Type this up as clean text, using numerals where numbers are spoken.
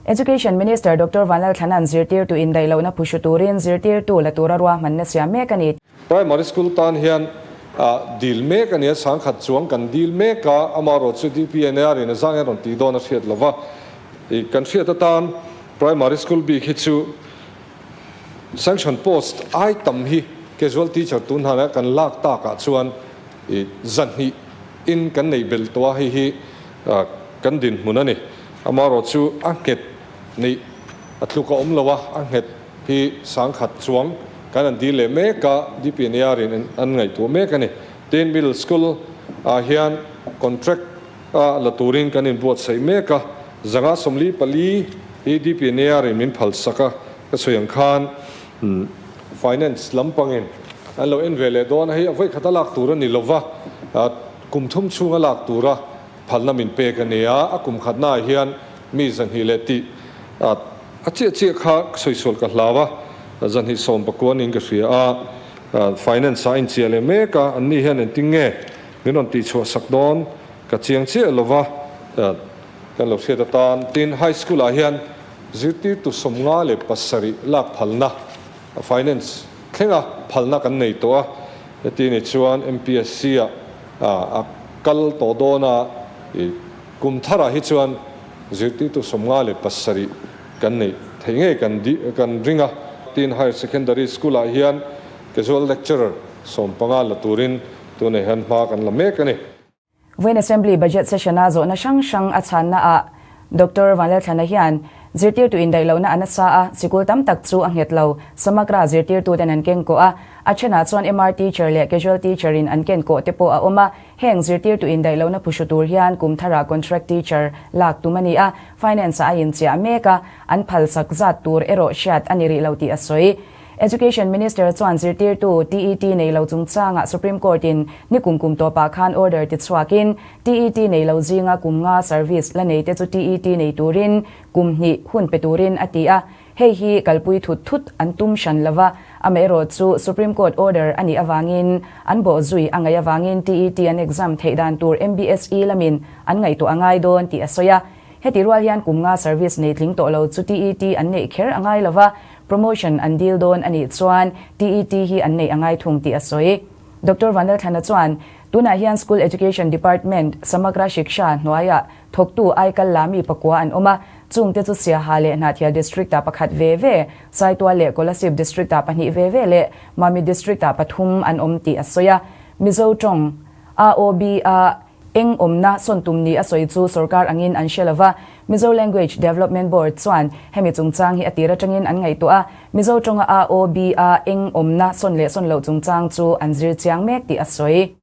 Education Minister Doctor Vanlalthlana'n zirtirtu indaih lohna phuhru turin zirtirtu la tura ruahmanna siam mek a ni. Primary School tan hian dil mek a ni a, sangkhat chuang kan dil mek a, amaherawh chu DPNR in a zang hian rawn tih dawn a hriat lo va, kan hriat atan Primary School bik hi chu Sanction post ai tam hi Casual Teacher tun hana kan lak takah chuan zahnih in kan nei belh tawh a, hei hi kan dinhmun a ni. Amaherawh chu a nghet neih a tluk a awm lo a, a nghet hi sangkhat chuang kan an dil leh mek a, DPNR in an ngaihtuah mek a ni. Tin, Middle School ah hian contract a la turin kan inbuatsaih mek a, zanga 44 hi DPNR in min phalsak a, ka sawi ang khan Finance lampangin an lo en ve leh dawn a, hei a vawikhat a lak tur a ni lova, kum thum chhunga lak tura phalna min pek a ni a, a kum khatnaah hian mi 200 leh tih a chiah chiah kha sawi sual ka hlau a, 219 niin ka hria a, Finance ah a inchiah leh mek a, anni hian engtin nge min rawn tihchhuah sak dawn ka chiang chiah lova, kan lo hriat atan. Tin, High School ah hian Zirtirtu 57 lak phalna, finance thlenga phalna kan nei tawh a, heti ni chuan MPSC ah a kal tawh dawn a, kum tharah hi chuan zirtirtu 57 kan neih theih ngei kan ring a. Tin, Higher Secondary School ah hian Casual Lecturer 15 la turin tunah hian hma kan la mek a ni. Vawiin Assembly Budget Session-a zawhna hrang hrang a chhannaah Doctor Vanlalthlana hian zirtirtu indaih lohna a nasa a, sikul tam tak chu a nghet lo. Samagra zirtirtuten an keng kawh a, a thenah chuan MR teacher leh casual teacher-in an ken kawh te pawh a awm a. Heng zirtirtu indaih lohna phuhru tur hian kum tharah contract teacher lak tum a ni a, finance-ah a inchiah mek a, an phalsak zat tur erawh hriat a ni rih lo tih a sawi. Education Minister chuan zirtirtu TET nei lo chungchangah Supreme Court-in ni kum kum tawpah khan order ti chhuakin TET nei lo zinga kum nga service la nei te chu TET nei turin kum hnih hun pe turin a ti a, hei hi kalpui thut thut an tum hran lo va, amaherawh chu Supreme Court order a nih avangin an bawhzui a ngaih avangin TET an exam theih dan tur MBSE lamin an ngaihtuah a ngai dawn tih a sawi a. Heti rual hian kum nga service nei tling tawh lo chu TET an neih kher a ngai lo va, Promotion an dil dawn a nih chuan TET hi an neih a ngai thung tih a sawi. Doctor Vanlalthlana chuan, Tunah hian School Education Department, Samagra Shiksha, hnuaiah thawktu aikal la mi pakua an awm a, chungte chu Siaha leh Hnahthial District-ah pakhat ve ve, Saitual leh Kolasib District-ah pahnih ve ve leh Mami District-ah pathum an awm tih a sawi a. Mizo tawng, AOB, a Eng awmna sawn tum ni a sawi chu sorkar angin an hre lova, Mizo Language Development Board chuan hemi chungchang hi a tir atangin an ngaihtuah a, Mizo tawnga a, o, b, a eng awmna sawn leh sawn loh chungchang chu an zir chiang mek tih a sawi.